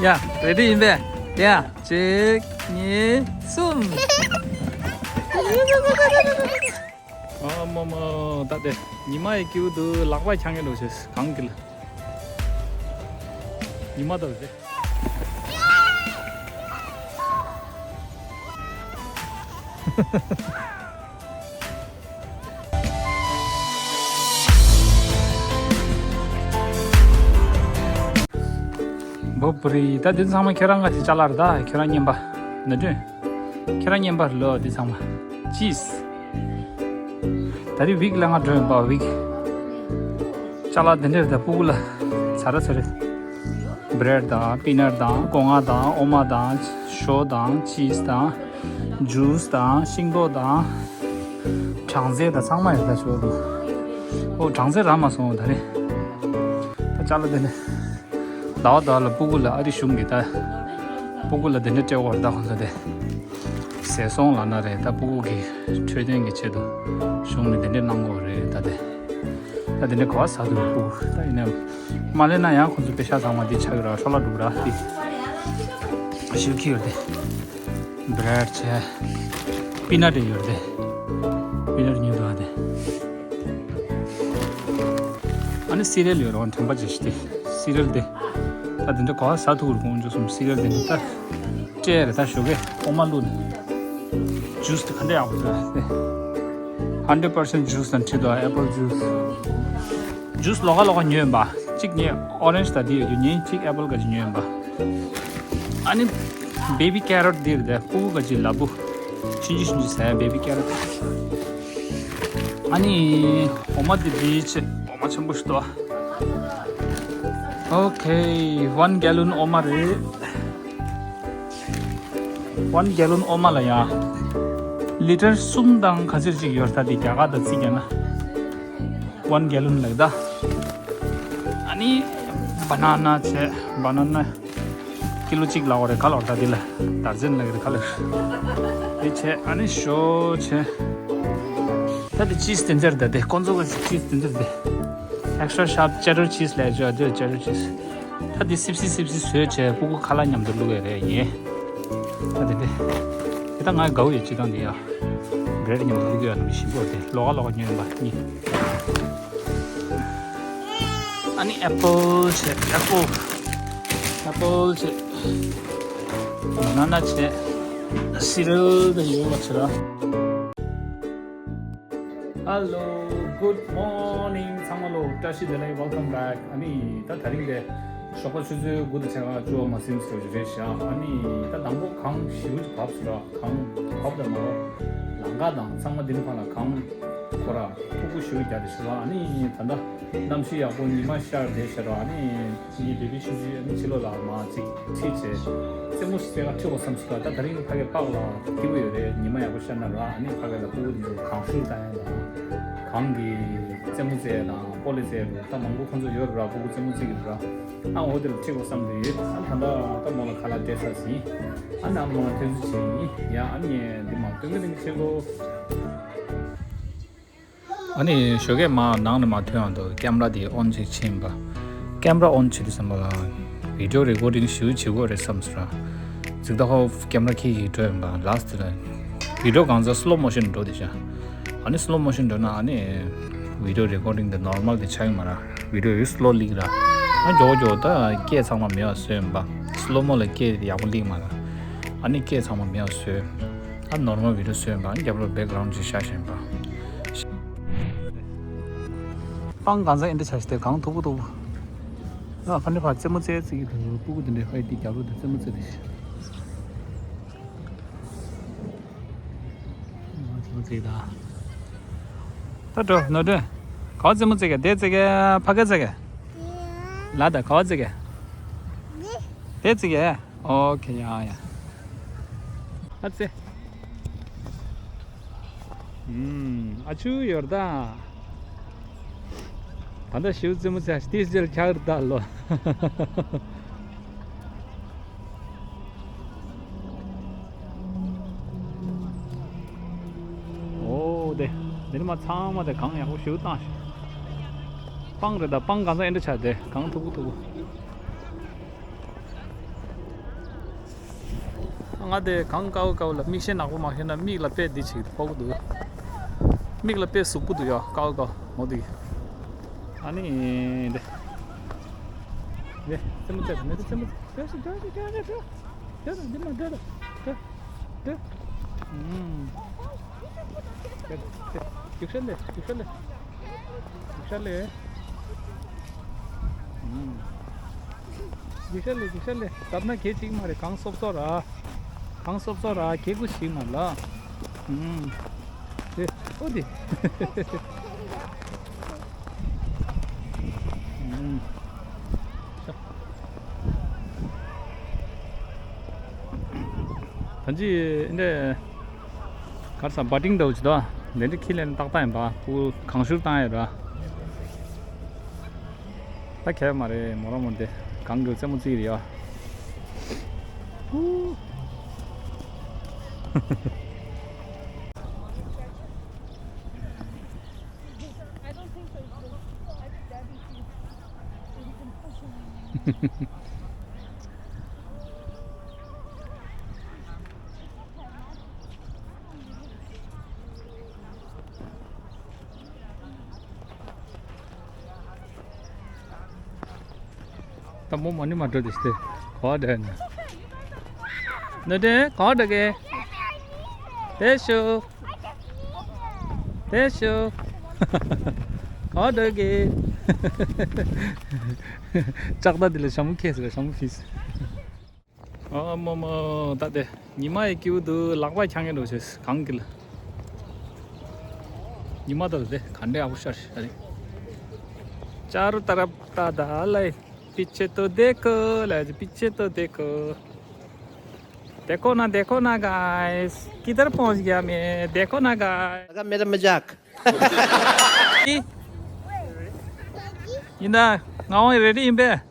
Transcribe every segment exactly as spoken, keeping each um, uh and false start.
ཡ། རེ་ཌི་ཡིན་པས། ཡ། གཅིག་གཉིས། གསུམ། ཨ་མ་མ། ད་དེ་ཉི་མ་ཡི་སྐྱིད་པོ་འདུག་ལག་པ་འཆང་གི་འདུག་ཟེར། གང་གི་ལ། ཉི་མ་ལྟ་བུ་རེད། འབོ་པུ་རི། ད་འདི་ཚང་མ་ཁྱེད་རང་ག་ཅི་ཅ་ལག་རེད། ད་ཁྱེད་རང་རྔན་པ་ནོར་སྒྲོན། ཁྱེད་རང་རྔན་པ་ལོ། འདི་ཚང་མ་ཅིས། ད་རེས་ཝིག་ལ་ང་འགྲོ་ཡིན་པ། ཝིག་ཅ་ལག་འདི་འདྲ་རེད། ད་སྤུ་གུ་ལ་ཚ་ར་ཚ་རེད། བྷི་རེཌ་དང་པི་ནཊ་དང་སྒོ་ང་དང་འོ་མ་དང་ཞོ་དང་ཅིས་དང་། ཇུས་དང་ཤིང་ཏོག་དང་། སྦྲང་རྩི་དང་ཚང་མ་ཡོད། ད་ཞོ་དང་། ཨོ། སྦྲང་རྩི་རག་མ་སོང་ད་རེས། ད་ཅ་ལག་དེ་ནས་ཟླ་བ་ཟླ་བ་ལ་སྤུ་གུ་ལ་ཨ་རི་གཞུང་གི་ད་སྤུ་གུ་ལ་དེ་འདྲ་སྤྲད་དགོས་རེད། ད་ཁོང་ཚོ་དེ་ཟས་སོང་ལབ་ན་རེད། ད་སྤུ་གུ་གི་འཕྲོད་བསྟེན་གྱི་ཆེད་དུ་གཞུང་ནས་དེ་འདྲ་གནང་དགོས་རེད། ད་དེ་ད་དེ་འདྲ་ག་བ་ཟ་ཐུབ། སྤུ་གུ་ད་ཡིན་ནའི་མ་ལེན་ན་ཡང་ཁོང་ཚོ་པེ་ཤ་ཚང་མ་འདི་ཆགས་ཀྱི་ར། འཕྲོ་བརླག་འགྲོ་གི་ར། དེ་ཞིབ་ཁྱི་ཡོད་དེ། བྷི་རེཌ་བྱས། པི་ནཊ་ཡོད་རེད་དེ། པི་ནཊ་ཉོས་འདུག་ཨ་དེ། ཨ་ནི་སི་རི་ཡལ་ཡོད་རེད། དྲན་པ་བརྗེད་ཤག་དེ། སི་རི་ཡལ་དེ། ད་དེ་འདྲ་ག་བ་ཟ་ཐུབ་ཀྱི་རེད། དཀོན་མཆོག་གསུམ། སི་རི་ཡལ་དེ་འདྲ་ད་སྤྲད་རེད། ད་ཞོགས་ཀས་འོ་མ་བླུགས་ནས། ཇུས་དེ་ག་འདྲ་ཡག་པོ་འདུག་ཨ་དེ། ཧན་ཌེཌ་པར་སེན་ཊི་ཇུས་དང་བྲིས་འདུག་ཨ་པལ་ཇུས། ཇུས་ལོགས་ཀ་ལོགས་ཀ་ཉོས་ཡིན་པ། གཅིག་ངས་ཨོ་རེན་ཇི་དང་འདི་ཡོད་རྒྱུ། ངས་གཅིག་ཨེ་པལ་ག་ཅིག་ཉོས་ཡིན་པ། ཨ་ནི་བེ་བི་ཀེ་རོཊ་འདི་རེད་དེ། སྤུ་གུ་ག་ཅིག་ལ་སྤུ་ཆུང་ཆུང་ཆུང་ཆུང་ཟ་ཡ། བེ་བི་ཀེ་རོཊ། ཨ་ནི་འོ་མ་འདི་འདི་ཆེ། འོ་མ་ཆེན་པོ་ཞིག་འདུག་ཨ། ཨོ་ཁེ། ཝན་གེ་ལོན་འོ་མ་རེད། ཝན་གེ་ལོན་འོ་མ་ལ་ཡ་ལི་ཊར་གསུམ་དང་ག་ཚོད་ཅིག་ཡོད་ད། འདི་རྒྱ་གར་དང་རྩིས་རྒྱག་ན། ཝན་གེ་ལོན་ལབ་ད། ཨ་ནི་བ་ན་ན་བྱས། བ་ན་ན་ཀི་ལོ་གཅིག་ལབ་དགོས་རེད། ག་ལབ་ད་འདི་ལ། དར་ཛན་ལབ་ཀྱི་རེད། ག་ལབ་འདི་བྱས། ཨ་ནི་ཞོ་བྱས། ད་འདི་ཅིས་དེ་འདྲ་རེད་དེ། ཁོང་ཚོ་གི་ཅིས་དེ་འདྲ་རེད་དེ། ཨེག་སི་ཊྲ་ཤརབ་ཅེ་ཌར་ཅིས་ལབ་ཡ་ཅིག་ཡོད་དེ། ཅེ་ཌར་ཅིས། ད་འདི་སིབ་སིབ་སིབ་སིབ་བཟོས་བྱས། སྤུ་གུ་ཁ་ལག་མཉམ་དུ་བླུགས་ཡ་རེད་ཡིན། ད་དེ་འདྲ། དེ་ད་ང་དགའ་པོ་ཡོད། སྤྱིར་བཏང་འདི་ཡ་བྷི་རེཌ་མཉམ་དུ་བླུགས་ཡ་ནི་ཞིམ་པོ་རེད་དེ། ལོགས་ཀ་ལོགས་ཀ་ཉོས་ཡིན་པ་གཉིས། ཨ་ནི་ཨེ་པལ་བྱས། ཨེ་པལ། ཨེ་པལ་བྱས། བ་ན་ན་བྱས། སི་རི་ཡལ་དེ་ཡོད་པ་བྱས་ར། Hello, good morning. ཚང་མ་ལོ་བཀྲ་ཤིས་བདེ་ལེགས། Welcome back. ཨ་ནི་ད་དེ་རིང་དེ་ཞོགས་པ་ཆུ་ཚོད་དགུ་དང་ཕྱེད་ཀ་བཅུ་པ་མ་ཟིན་ཙམ་ཞིག་རེད་ཤག་ཨ་ནི་ད་དང་པོ་གངས་ཞེ་པོ་ཅིག་བབས་སོང་ར། གངས་བབས་དང་མ་བབས། ལམ་ཁ་དང་ཚང་མ་འདི་ནས་ཕར་ལ་གངས་ཁོ་ར་མཐུག་པོ་ཞེ་པོ་རྒྱག་བསྡད་ཤག་ཨ་ནི་ད་ལྟ་གནམ་གཤིས་ཡག་པོ། ཉི་མ་ཤར་བསྡད་ཤག་ར། ཨ་ནི་ངའི་བེ་བི་ཆུང་ཆུང་ཨ་ནི་ཕྱི་ལོགས་ལ་མར་ཅིག་ཁྲིད་བྱས། རྩེད་མོ་རྩེ་ག་ཁྲིད་དགོས་བསམ་སོང་། ད་དེ་རིང་ཕ་གི་པཱརྐ་ལ་སྐྱིད་པོ་ཡོད་རེད། ཉི་མ་ཡག་པོ་ཤར་ན་ར། ཨ་ནི་ཕ་གི་ལ་སྤུ་གུ་འདི་ཚོ་གངས་ཤུགས་བཏང་ཡ་དང་། གངས་ཀྱི་རྩེད་མོ་རྩེ་ཡ་དང་། སྤོ་ལོ་རྩེ་ཡ་འདུག་ད་མང་པོ་ཁོང་ཚོ་ཡོད་ར། སྤུ་གུ་རྩེད་མོ་རྩེ་གི་འདུག་ར། ཨ་འོ་དེ་ལ་ཁྲིད་དགོས་བསམ་བསྡད་ཡོད། ཨ་ད་ལྟ་ད་མོ་ལ་ཁ་ལག་སྤྲད་ཚར་ཟིན། ཨ་ནི་མོ་ཐོན་རྩིས་བྱེད་ཡིན། ཡ་ཨ་ནི་འདི་མ་ཐོན་གི་འདི་མ་ཆེན་པོ། ཨ་ནི་ཞོགས་ཀས་མར་ནང་ནས་མར་ཐོན་ཡོང་དུས་ཀེམ་ར་དེ་ཨོན་ཅིག་ཕྱིན་པ། ཀེམ་ར་ཨོན་བྱེད་དུས་ཙམ་པ་ལ་བི་ཌི་ཡོ་རེ་ཀོར་ཌིང་ཞེ་པོ་བྱེད་དགོས་རེད་བསམ་སོང་ར། ཙིག་ད་ཁོ་ཀེམ་ར་ཁྱེར་གྱིས་འགྲོ་ཡོང་པ། ལཱསྟ་དེ་ལ་བི་ཌི་ཡོ་གང་ཚ་སི་ལོ་མོ་ཤན་འགྲོ་བསྡད་ཤག་ཨ་ནི་སི་ལོ་མོ་ཤན་འགྲོ་ན་ཨ་ནི་བི་ཌི་ཡོ་རེ་ཀོར་ཌིང་དེ་ནོར་མལ་དེ་ཆགས་ཀྱི་མ་རེད། བི་ཌི་ཡོ་ཡང་སི་ལོ་སླེབས་ཀྱི་རེད། ཨ་མགྱོགས་མགྱོགས་ད་སྐད་ཚང་མ་མེད་པ་བཟོས་ཡོང་པ། སི་ལོ་མོ་ལ་སྐད་ཡག་པོ་སླེབས་ཀྱི་མ་རེད། ཨ་ནི་སྐད་ཚང་མ་མེད་པ་བཟོས། ཨ་ནོར་མལ་བི་ཌི་ཡོ་བཟོས་ཡིན་པ། རྒྱབ་ལོགས་བེག་གྷ་རའུན་ཌི་ཅིག་ཤར་བཞིན་པ། སྤང་གང་ཚ་ཨེ་འདྲ་ཆགས་ཤག་དེ་གངས་མཐུག་པོ་མཐུག་པོ། ཨ་ཕ་ནི་ཕར་རྩེད་མོ་རྩེ་རྩེ་གི་འདུག་སྤུ་གུ་དེ་འདྲས་ཕ་ཡི་དེ་རྒྱབ་ལོགས་དེ་རྩེད་མོ་རྩེ་རེད་ཤག་རྩེད་མོ་རྩེ་གི་ད། ད་འགྲོ་ནོར་སྒྲོན། ག་བ་རྩེད་མོ་རྩེ་གི། དེ་རྩེ་གི། ཕ་གི་རྩེ་གི། ལ་ད་ག་བ་རྩེ་གི། དེ་རྩེ་གི། ཨོ་ཁེ། ཡ་ཡ། ཨ་ཙི། ཨུམ། ཨ་ཆུ་ཡོད་ད། ད་ལྟ་ཞིའུ་རྩེད་མོ་རྩེ་ཏིས་ཇེལ་འཁྱག་རེད་ད་ལོ། ཨོ་དེ། འདི་ནི་མ་ཚང་མ་དེ་གངས་ཡག་པོ་ཞིའུ་བཏང་ཤག་སྤང་རེད་ད། སྤང་གང་ཚ་ཨེ་འདྲ་ཆགས་དེ་གངས་མཐུག་པོ་མཐུག་པོ། ང་དེ་གངས་དཀར་པོ་དཀར་པོ་ལ་མིག་ཤེལ་ནག་པོ་མ་ཤེས་ན་མིག་ལ་དཔེ་འདི་བྱེད་ཕོག་གི་འདུག་མིག་ལ་དཔེ་ཟུག་པོ་འདུག་ཡ། དཀར་པོ་དཀར་པོ་འོ་དེ། ཨ་ནི་དེ། དེ་རྩེད་མོ་རྩེ་དང་། མེད་དེ་རྩེད་མོ་རྩེ། འདི་མ་འདི་ལ་འདི། ཨུམ། རྒྱུག་ཤར་ལེ། རྒྱུག་ཤར་ལེ། རྒྱུག་ཤར་ལེ། ཨུམ། རྒྱུག་ཤར་ལེ། རྒྱུག་ཤར་ལེ། བརྡབ་ན་གལ་ཆེ་གི་མ་རེད། གངས་སོབ་སོབ་ར། གངས་སོབ་སོབ་ར། གལ་དགུ་ཞིག་མ་ལ། ཨུམ། དེ་ཨོ་དེ། ཨུམ། ད་ཅི་འདི་གར་ས་བ་ཏིང་འདྲ་བོ་ཅིག་འདུག་འདི་འདྲ་ཁྱི་ལེན་ཏག་ཏག་ཡིན་པ། ཁུ་གངས་ཤུར་བཏང་ཡོད་ར། ད་གས་མ་རེད། མོ་ར་མོ་འདི་གངས་གི་རྩེད་མོ་རྩེ་གི་རེད་ཡ། ཧུ། ད་མོ་མ་ནི་མ་འགྲོ་དེ་སྟེ། ག་བ་འགྲོ་ན། ནོར་འདྲེན་ག་བ་འགྲོ་གི། དེ་ཤོ། དེ་ཤོ། ག་བ་འགྲོ་གི། ལྕགས་རྟ་འདི་ལ་ཞྭ་མོ་ཁེལ་སོང་། ཞྭ་མོ་ཕིས། ཨ་མོ་མོ། ད་དེ་ཉི་མ་ཡི་སྐྱིད་པོ་འདུག་ལག་པ་འཆང་གི་འགྲོ་ཤེས་གངས་ཀྱི་ལ། ཉི་མ་ད་དེ་ག་འདྲ་ཡག་པོ་ཤར་ཤག་རེད། चारों तरफ दादा लाई पीछे तो देखो, लाई पीछे तो देखो। देखो ना, देखो ना गाइस, किधर पहुंच गया मैं, देखो ना गाइस। लगा मेरा मजाक। ཡིན་ད། ང་འོང་། རེ་ཌི་ཡིན་པས།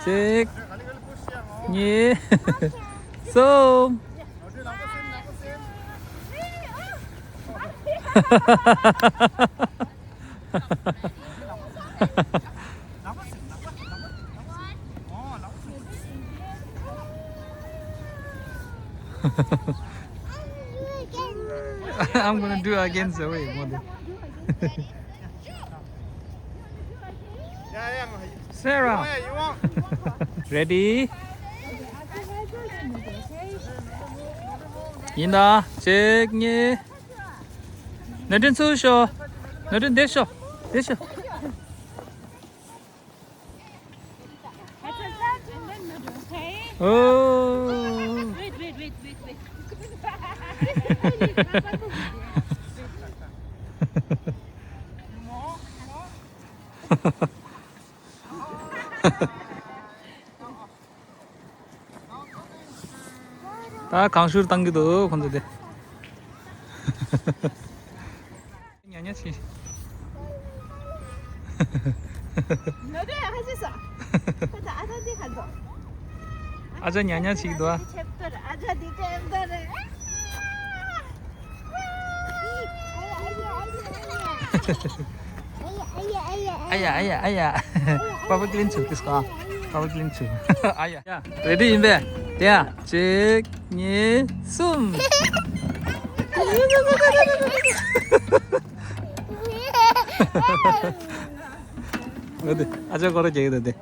གཅིག་གཉིས། གསུམ། I'm gonna do again, so wait, what the- Sarah. Ready? ཡིན་ད། གཅིག་གཉིས། ནོར་འདྲེན་ཚུར་ཤོག་ནོར་འདྲེན་འདིར་ཤོག་འདིར་ཤོག Oh. Wait, wait, wait, wait, wait. ད་གང་ཤུར་བཏང་གི་འདུག་ཁོང་ཚོ་དེ། ཉ་ཉ་ཆི། ནོ་དེ་ཨ་ཅེ་ས། ཁ་ད་ཨ་ད་དེ་ཁ་དོ། ཨ་ཅག་ཉ་ཉ་ཆི་འདུག་ཨ། ཨ་ཅག་དེ་ཁྲེབ་དོ་རེད། ཨ་ཡ་ཨ་ཡ་ཨ་ཡ། པ་པ་ཀི་ལིན་ཆུ་ཏིས་ཀ། པ་པ་ཀི་ལིན་ཆུ། ཨ་ཡ། རེ་ཌི་ཡིན་པས། དེ་ཡ། གཅིག་གཉིས། གསུམ། འོ་དེ་ཨ་ཅག་སྐོར་ར་རྒྱག་གི་འདུག་དེ།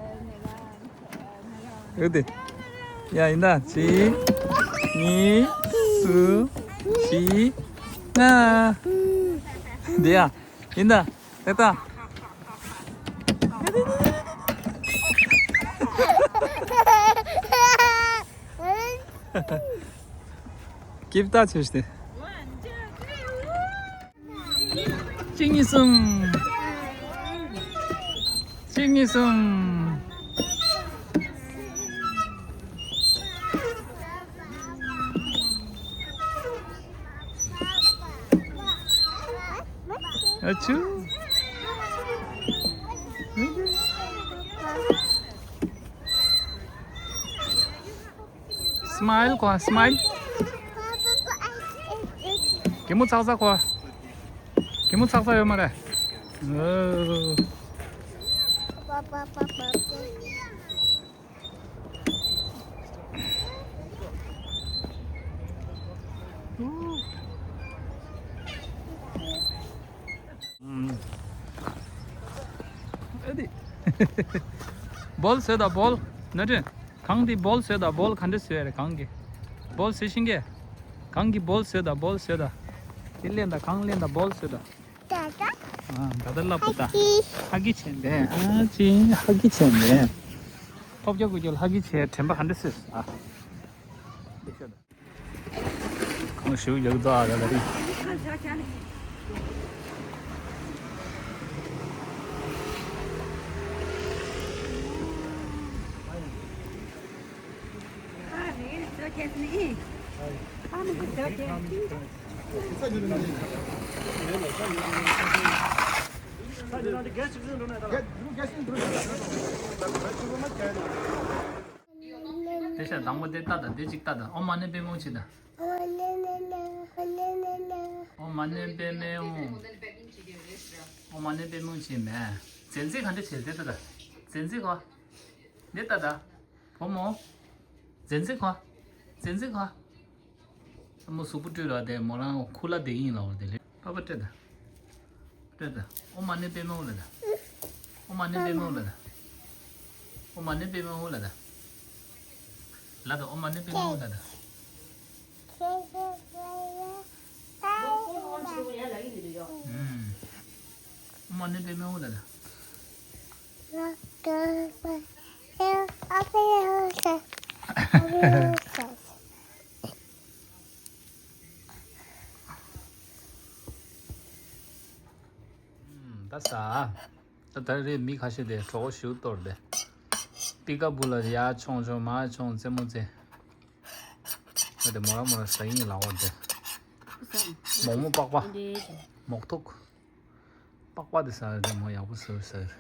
འོ་དེ། ཡ་ཡིན་ད། གཅིག་གཉིས། གསུམ། བཞི། ལྔ། དེ་ཡ། ཡིན་ད། དེ་ད། སྐྱིད་ད་ཆོས་ཏེ། གཅིག་གཉིས་གསུམ། གཅིག་གཉིས་གསུམ། ཨ་ཆུ། སྨའིལ་གོ་སྨའིལ། གད་མོ་ཚག་ཚག་གོ། གད་མོ་ཚག་ཚག་ཡོད་མ་རེད། ཨོ། ཨེ་དེ། བོལ་བཟོས་དང་བོལ། ན་དྲན། གངས་དེ་བོལ་བཟོས་དང་བོལ་ག་འདྲ་བཟོས་རེད་གངས་ཀྱི། བོལ་བཟོས་ཤིང་གས། གངས་ཀྱི་བོལ་བཟོས་དང་བོལ་བཟོས་དང་། དེ་ལེན་དང་གངས་ལེན་དང་བོལ་བཟོས་དང་། ད་ལྟ། ཨ་ད་ལྟ་ལབ་དང་། ཧ་གི་བྱས་འདས། ཨ་ཅི་ཧ་གི་བྱས་འདས། ཐོབ་རྒྱག་དགོས་རྒྱུ་ལ་ཧ་གི་བྱས་དྲན་པ་ག་འདྲ་བཟོས་ཨ། གང་ཞིག་ཡག་རྩ་ར་ལ་རི། དེ་ཤ་དང་པོ་དེ་ལྟ་དང་དེ་གཅིག་ལྟ་དང་ཨོཾ་མ་ཎི་པདྨེ་ཧཱུྃ་ཅིག་དང་། ཨོཾ་མ་ཎི་པདྨེ་ཧཱུྃ། ཨོཾ་མ་ཎི་པདྨེ་ཧཱུྃ་ཅིག་མེད། རྫས་འཛིན་ག་འདྲ་བྱེད་དེ་ལྟ་དང་། རྫས་འཛིན་གོ། དེ་ལྟ་དང་། བུ་མོ། རྫས་འཛིན་གོ། རྫས་འཛིན་གོ། ཨ་མོ་གཟུགས་པོ་བཀྲུས་ལ་དེ་མོ་རང་ཁུ་ལ་དེ་ཡིན་ལ་བར་དེ་ལས་པ་པ་སྤྲད་དང་། སྤྲད་དང་། ཨོཾ་མ་ཎི་པདྨེ་ཧཱུྃ་ལ་དང་། ཨོཾ་མ་ཎི་པདྨེ་ཧཱུྃ་ལ་དང་། ཨོཾ་མ་ཎི་པདྨེ་ཧཱུྃ་ལ་དང་། ལ་དང་། ཨོཾ་མ་ཎི་པདྨེ་ཧཱུྃ་ལ་དང་། ཨོཾ་མ་ཎི་པདྨེ་ཧཱུྃ་ལ་དང་། ད་ས། ད་ད་རེས་མི་ཁ་ཤས་དེ་གྲོད་ཁོག་ཞིག་གཏོར་དེ། པི་ཀ་བུ་ལ་ཡར་མཆོང་མཆོང་མར་མཆོང་རྩེད་མོ་རྩེ། ད་དེ་མོ་ར་མོ་ར་ཟ་ཡིན་ལག་པ་དེ། མོག་མོག་པག་པ། མོག་ཐུག་པག་པ་དེ་ཟ་རེད་དེ་མོ་ཡག་པོ་ཟ་ཟ་རེད།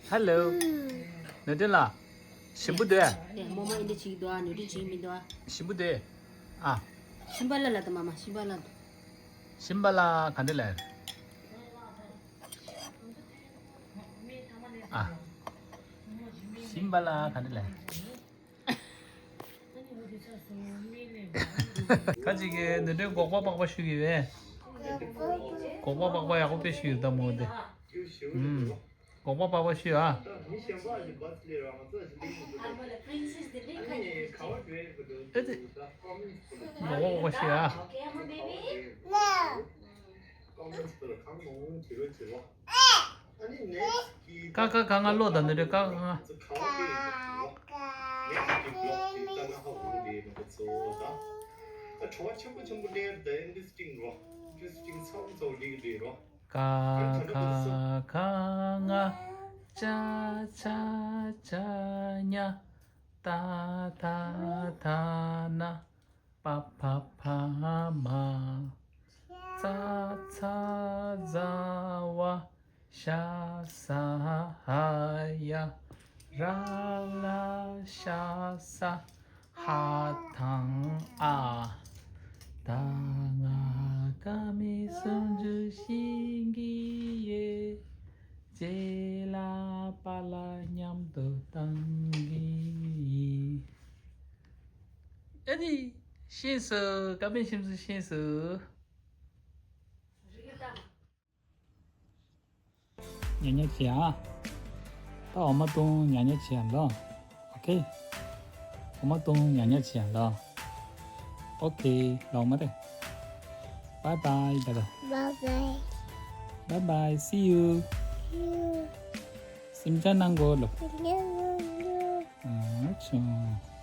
ཧེ་ལོ། ནུ་ཏྲེ་ལ། ཞིམ་པོ་འདུག་ཨ། ནས་རྨོ་མོ་ཨེ་འདྲ་བྱེད་ཀྱི་འདུག་ཨ། ནུ་ཏྲེ་བྱེད་ཀྱི་མི་འདུག་ཨ། ཞིམ་པོ་འདུག་ཨ། ཤིམ་པ་ལ་ལ་དང་མ་མ་ཤིམ་པ་ལ་དང་། ཤིམ་པ་ལ་ག་འདྲ་ལབ། ཨ། ཤིམ་པ་ལ་ག་འདྲ་ལབ། ཁ་ཅིག་གིས་འདི་འདྲའི་སྒོག་པ་པགས་པ་ཞུ་གི་བས། སྒོག་པ་པགས་པ་ཡག་པོ་དཔེ་ཞུ་ཡོད་ད་མོ་དེ། ཨུམ། སྒོག་པ་པགས་པ་ཞུ་ཨ། ཨེ་ཙི། སྒོག་པ་པགས་པ་ཞུ་ཨ། ཀ་ཁ་ག་ང་ཀློག་དང་འདི་འདྲ་ཀ་ཁ་ག་ང་། ཀ་ཁ་ག་ང་། ཅ་ཆ་ཇ་ཉ། ཏ་ཐ་ད་ན། པ་ཕ་བ་མ། ཙ་ཚ་ཛ་ཝ། ཤ་ས་ཧ་ཡ། ར་ལ་ཤ་ས། ཧ་དང་ཨ། ད་ང་ཀ་མེད་སུམ་ཅུ་ཤེས་ཀྱི་ཡོད། རྗེས་ལ་པཱ་ལགས་མཉམ་དུ་བཏང་གི་ཡིན། ཨ་ནི། ཤེས་སོང་། ཀ་མེད་སུམ་ཅུ་ཤེས་སོང་། ཉ་ཉ་བྱེད་ཨ། ད་འོ་མ་བཏུང་ཉ་ཉ་བྱེད་ཨ་ལོ། ཨོ་ཁེ། འོ་མ་བཏུང་ཉ་ཉ་བྱེད་ཨ་ལོ། ཨོ་ཁེ། ལོག་མ་རེད། Bye bye ད་ལོ། Bye bye. Bye bye. See you. See you. སེམས་ཅན་ནང་གོ་ལོ། ཨ་ཆུང་།